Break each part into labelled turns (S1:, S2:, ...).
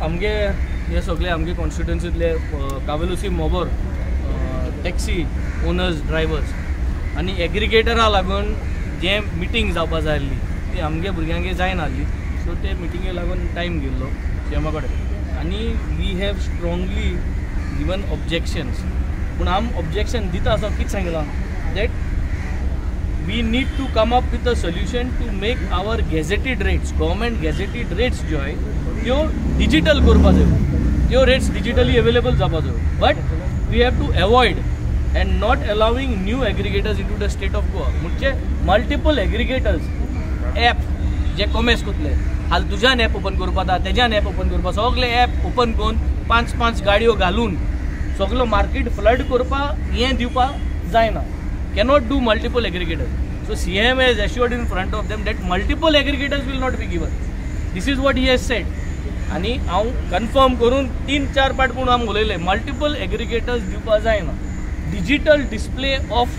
S1: आमगे हे सगळे आमगे कॉन्स्टिट्युएन्सीतले कावेलुसी मोबोर टॅक्सी ओनर्स ड्रायव्हर्स आनी एग्रिगेटरा लागून जे मिटींग जावपा जाय आसली ती आमगे भुरग्यांगे जायना आसली. सो ते मिटिंगे लागून टायम गेल्लो सीएमा कडेन आनी we have strongly given objections. पूण आम ऑब्जेक्शन दिता आसतना कितें सांगलां that we need to come up with a solution to make our gazetted rates, government gazetted rates ज्यो आहाय त्यो डिजिटल करपा जायो, त्यो रेट्स डिजिटली अवेलेबल जावपा जायो. But we have to avoid and not allowing new aggregators into the state of Goa. म्हणजे multiple aggregators app जे commerce करतले, हाल तुज्यान ॲप ओपन करपा जाता, तेज्यान ॲप ओपन करपा, सगळे ॲप ओपन करून 5 5 गाडयो घालून सगलो मार्केट फ्लड करपा हें दिवपा जायना. Cannot do multiple aggregators. So CM has assured in front of them that multiple aggregators will not be given. This is what he has said. आनी हांव कन्फर्म करून 3-4 पाट पूण आमी उलयले, मल्टिपल एग्रिगेटर्स दिवपा जायना. Digital display of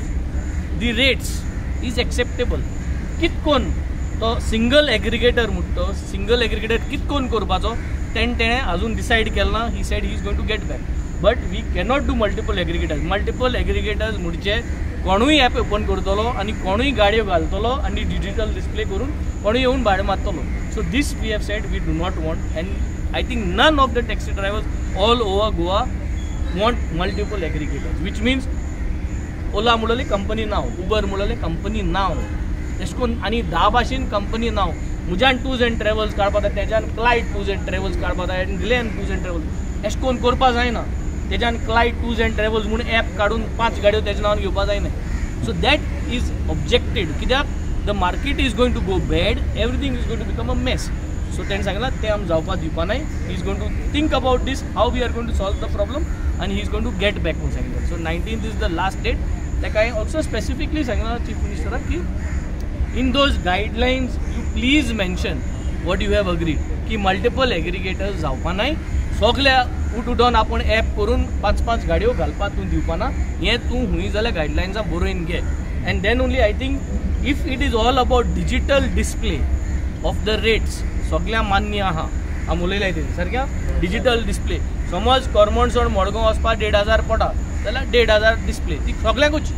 S1: the rates is acceptable. कितकोन तो सिंगल एग्रिगेटर म्हणटा, सिंगल एग्रिगेटर कितकोन करपाचो तेणें अजून डिसायड केलें ना. He said he is going to get back. But we cannot do multiple aggregators. Multiple aggregators म्हणजे कोणूय ॲप ओपन करतलो आनी कोणूय गाडयो घालतलो आनी डिजिटल डिस्प्ले करून कोणूय येवन भाडें मारतलो. So this we have said we do not want, and I think none of the taxi drivers all over Goa want multiple aggregators, which means Ola म्हणलें कंपनी नांव, उबर म्हणलें कंपनी नांव, तशें करून आनी 10 भाशेन कंपनी नांव. म्हज्यान टूर्स एंड ट्रॅवल्स काडपा जाय, तेज्यान क्लायड टूर्स एंड ट्रॅवल्स काडपा जाय आनी ग्लॅन टूर्स एंड ट्रॅवल्स, अशें करून करपा जायना. तेज्यान क्लायड टूर्स एंड ट्रॅवल्स म्हूण ॲप काडून 5 गाडयो तेज्या नांवान घेवपा जायना. सो that is objected, कित्याक the market is going to go bad, everything is going to become a mess. So तेणें सांगलां तें आमी जावपा दिवपा नाय. He is going to think about this, how we are going to solve the problem, आनी he is going to get back म्हूण सांगलें. So 19th is the last date. ताका हांवें ऑल्सो स्पेसिफिकली सांगलां चीफ मिनिस्टराक की in those guidelines you please mention what you have agreed की multiple aggregators जावपा नाय, सगल्या उठ उठोन आपूण ॲप करून 5 5 गाडयो घालपाक तूं दिवपा ना, हें तूं हुंय जाल्यार गायडलायन्सां बरोवन घे. And then only I think if it is all about digital display of the rates सगळ्या मान्य आहा. आमी उलयल्या ते सारक्या डिजिटल डिस्प्ले, समज करमणसण मडगांव वचपाक 1500 पडटा जाल्यार 1500 डिस्प्ले ती सगळ्यांकूच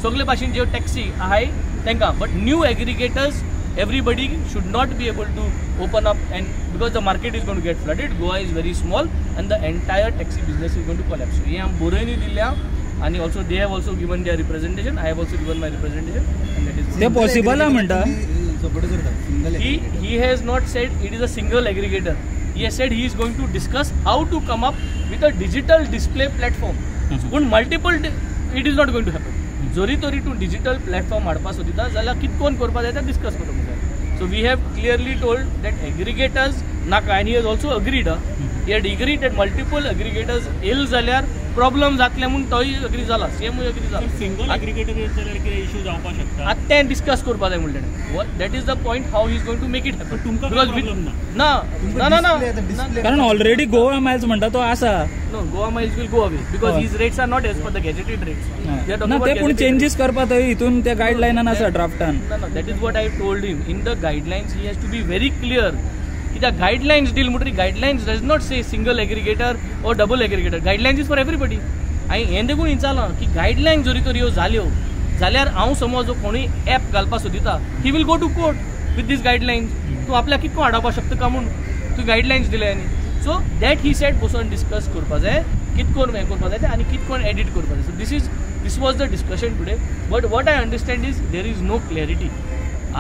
S1: सगळे भाशेन ज्यो टॅक्सी आहाय तांकां. But new aggregators everybody should not be able to open up, and because the market is going to get flooded. Goa is very small and the entire taxi business is going to collapse. So हे आमी बरोवनूय दिल्या आनी also they have also given their representation, I have also given my representation, and that is
S2: ते possible आहा म्हणटा.
S1: He has not said it is a single aggregator. He has said he is going to discuss how to come up with a digital display platform. पूण multiple it is not going to happen. जरी तरी तूं digital platform हाडपा सोदिता जाल्यार कितकोन करपा जाय तें डिस्कस करूंक जाय. So we have clearly told that aggregators नाका, आनी he has also agreed. He had agreed that multiple aggregators येयल जाल्यार प्रॉब्लम जातले म्हूण तोय अग्री जाला, सीएमूय अग्री जाला.
S3: सिंगल एग्रिगेटर येत जाल्यार कितें इशू जावपाक शकता,
S1: आतां तें डिस्कस करपा जाय म्हणलें ताणें. That is the point how he is going to make it happen.
S3: तुमकां प्रॉब्लम
S1: ना ना ना ना,
S2: कारण ऑलरेडी गोवा मायल्स म्हणटा तो आसा.
S1: No, Goa Miles will go away because his rates are not as per the gazetted rates.
S2: ना ते पूण चेंजीस करपा थंय हितून त्या गायडलायनान आसा ड्राफ्टान.
S1: ना ना, that is what I told him. In the guidelines he has to be very clear. कित्याक गायडलायन्स दिल म्हणटकीर guidelines does not say single aggregator or double aggregator. Guidelines is for everybody. हांवें हें देखून विचारलां की गायडलायन्स जरी तर ह्यो जाल्यो जाल्यार हांव समज कोणूय ॲप घालपाक सोदिता, he will go to court with these guidelines. तूं आपल्याक कितको हाडोवपाक शकता काय म्हूण तूं गायडलायन्स दिले. आनी सो that he said बसोन डिस्कस करपा जाय कितकोन हें करपा जाय आनी कितकोन एडिट करपा जाय. So this was the discussion today. But what I understand is there is no clarity.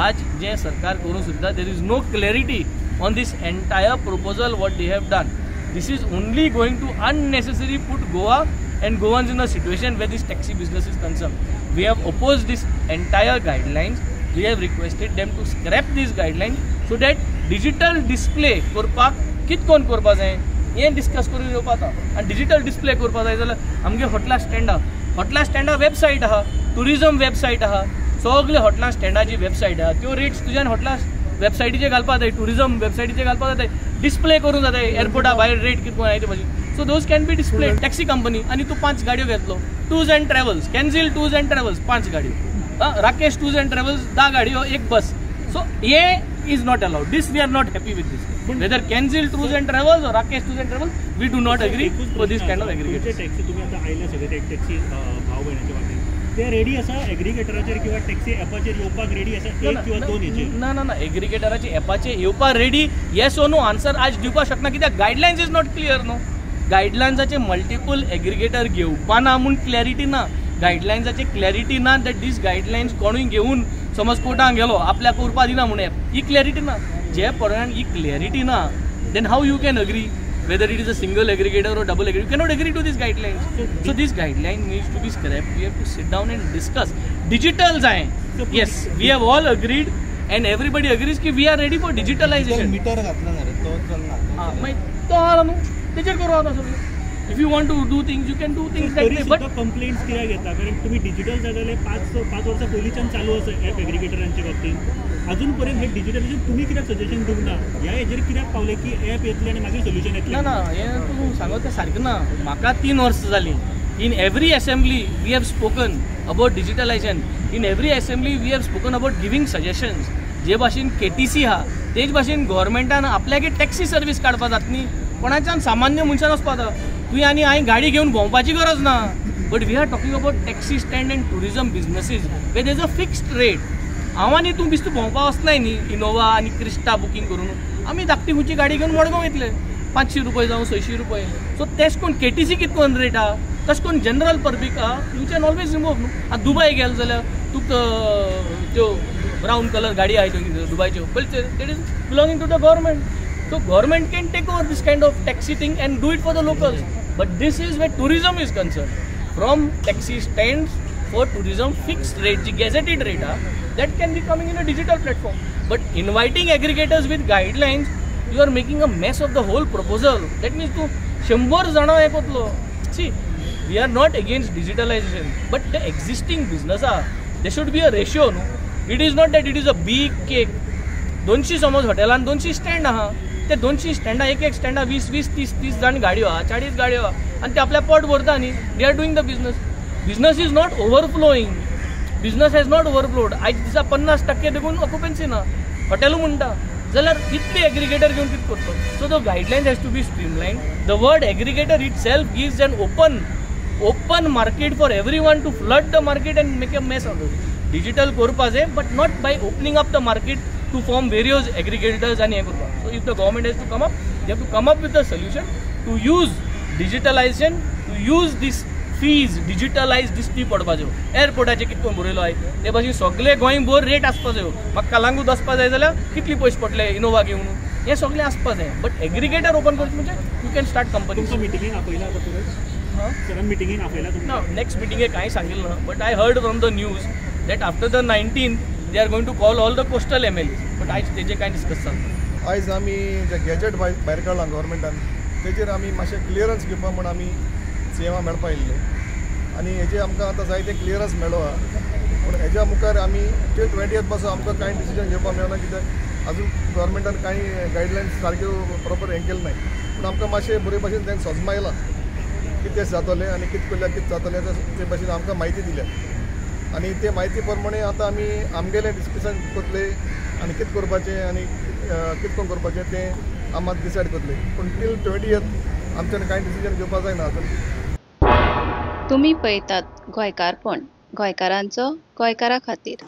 S1: आज जें सरकार करूंक सोदता there is no clarity on this entire proposal what they have done. This is only going to unnecessarily put Goa and Goans in a situation where this taxi business is concerned. We have opposed this entire guidelines. We have requested them to scrap these guidelines so that digital display करपाक कितकोन करपा जाय हें discuss करून येवपा जाता. आनी digital display करपा जाय जाल्यार आमगे हॉटला स्टँडा, हॉटला स्टँडा वेबसायट आहा, ट्युरिजम वेबसायट आहा, सगळे हॉटला स्टँडाची वेबसायट आहा, त्यो रेट्स तुज्यान हॉटला वेबसायटीचेर घालपा जाय, ट्युरिजम वेबसायटीचेर घालपा जाय, डिस्प्ले करूंक जाय एअरपोर्टा भायर रेट कितको आहा ते भाशेन. So those can be display. Taxi company आनी तूं 5 गाडयो घेतलो, tours and travels cancel tours and travels 5 गाडयो, राकेश टूर्स एंड ट्रॅव्हल्स 10 गाडयो, 1 बस. सो हे is not allowed. This we are not happy with this. Whether Cancel Tours and Travels or Rakesh Tours and Travels, we do not agree for this kind of aggregators.
S3: Taxi तुम्ही आता आयले सगळे taxi भाव भयणाच्या बाबतीत ते ready आसा एग्रीगेटराचेर किंवा taxi ॲपाचेर येवपाक रेडी आसा एक किंवा दोन हेचेर?
S1: ना ना ना, एग्रीगेटराचे ॲपाचेर येवपाक ready yes or no answer आज दिवपाक शकना, कित्याक गायडलायन्स is not clear न्हू. गायडलायन्साचे मल्टिपल एग्रीगेटर घेवपा ना म्हूण क्लॅरिटी ना, गायडलायन्साची क्लॅरिटी ना that these guidelines कोणूय घेवन समज कोर्टान गेलो आपल्याक उरपा दिना म्हूण ॲप, ही क्लॅरिटी ना. जे प्रमाण ही क्लॅरिटी ना, then how you can agree whether it is a single aggregator or double aggregator? You cannot agree to these guidelines. So this guideline needs to be scrapped. We have to sit down and discuss. Digital जाय, yes, we have all agreed and everybody agrees की we are ready for digitalization.
S4: Meter घातला ना रे तो चलना,
S1: मागीर तो आहा न्हू, तेचेर करूं आतां सगळें. If you want to do things, you can do things that way. But
S3: complaints कित्याक येता? कारण तुम्ही डिजिटल जाय 5 वर्सां पयलींच्यान चालू आसा ॲप एग्रीगेटरांच्या बाबतींत, अजून पर्यंत हे डिजिटलायझेशन तुम्ही कित्याक सजेशन दिवंक ना? ह्या हेजेर कित्याक पावले की ॲप येतलें आनी मागीर सोल्युशन येतलें?
S1: ना ना, हें तूं सांगत तें सारकें ना. म्हाका 3 वर्सां जालीं. In every assembly we have spoken about digitalization. In every assembly we have spoken about giving suggestions. जे भाशेन KTC आहा तेच भाशेन गव्हर्मेंटान आपल्याक टॅक्सी सर्वीस काडपा जात न्ही, कोणाच्यान सामान्य मनशान वचपा जाता. तुवें आनी हांवें गाडी घेवन भोंवपाची गरज ना. But we are talking about taxi stand and tourism businesses where there is a fixed rate. हांव आनी तूं बिस्तू भोंवपा वचनाय न्ही इनोवा आनी क्रिस्टा बुकींग करून, आमी धाकटी खंयची गाडी घेवन मडगांव वयतले, 500 रुपये जावं 600 रुपये. सो तेश कोण KTC कितें करून रेट आहा तशें करून जनरल पब्लीक आहा, you can always remove न्हू. आतां दुबय गेले जाल्यार तुका त्यो ब्रावन कलर गाडी आहा त्यो दुबयच्यो, but that is belonging to the government. So government can take over this kind of taxi thing and do it for the locals. But this is where tourism is concerned. From taxi stands for tourism fixed rate, the gazetted rate, that can be coming in a digital platform. But inviting aggregators with guidelines, you are making a mess of the whole proposal. That means to 100 jana हे कोतलो. See, we are not against digitalization, but the existing business, there should be a ratio. No? It is not that it is a big cake. 200 समज हॉटेलान 200 stand आहा, ते 200 स्टँडा एक एक स्टँडा 20 20 30 30 जाण गाडयो आहा, 40 गाडयो आहा आनी ते आपल्या पोट भरता न्ही. They are doing the business. Business is not overflowing, business has not overflowed. आयज दिसा 50% देखून ऑक्युपन्सी ना हॉटेलू म्हणटा जाल्यार इतली एग्रीगेटर घेवन कितें करतलो? So the guidelines has to be streamline. The word aggregator itself gives an open market for everyone to flood the market and make a mess out of it. Digital करपा जाय, but not by opening up the market to form various aggregators and करपा. So if the government has to come up, they have to come up with a solution to use digitalization, to use this fees digitalize दिश्टी पडपा जायो. एअरपोर्टाचे कितें करून बरयलो I ते भाशेन सगळे गोंय भर रेट आसपा जायो. म्हाका कलांगूट वचपा जाय जाल्यार कितली पयशे पडले इनोवा घेवन, हें सगळें आसपा जाय. बट एग्रीगेटर ओपन करचें म्हणजे you can start company.
S3: मिटिंगेक आपयला आतां परत सरान मिटिंगेक आपयला
S1: ना, नेक्स्ट मिटिंगेक कांय सांगिल्लें ना. But I heard from the news that after the 19th they are going to call all the coastal MLAs. But आयज तेजे कांय डिस्कस जालें.
S5: आयज आमी जे गॅजेट भायर काडलां गव्हर्मेंटान तेजेर आमी मातशें क्लियरन्स घेवपा म्हूण आमी सीएमा मेळपा येयल्ले आनी हेजे आमकां आतां जायते क्लियरन्स मेळ्ळो आहा. पूण हेज्या मुखार आमी टील 20th पासून आमकां कांय डिसिजन घेवपाक मेळना, कित्याक अजून गव्हर्मेंटान कांय गायडलायन्स सारक्यो प्रोपर हें केलें नाय. पूण आमकां मातशें बरे भाशेन तांकां सजमायलां कितें जातलें आनी कितें केल्यार कितें जातलें ते भाशेन आमकां म्हायती दिल्या आनी ते म्हायती प्रमाणे आतां आमी आमगेलें डिस्कशन करतले आनी कितें करपाचें आनी कितें करून करपाचें तें आमी डिसायड करतले. पूण टील 20th आमच्यान कांय डिसिजन घेवपाक जायना आजून.
S6: तुमी पळयतात गोंयकारपण, गोंयकारांचो गोंयकारा खातीर.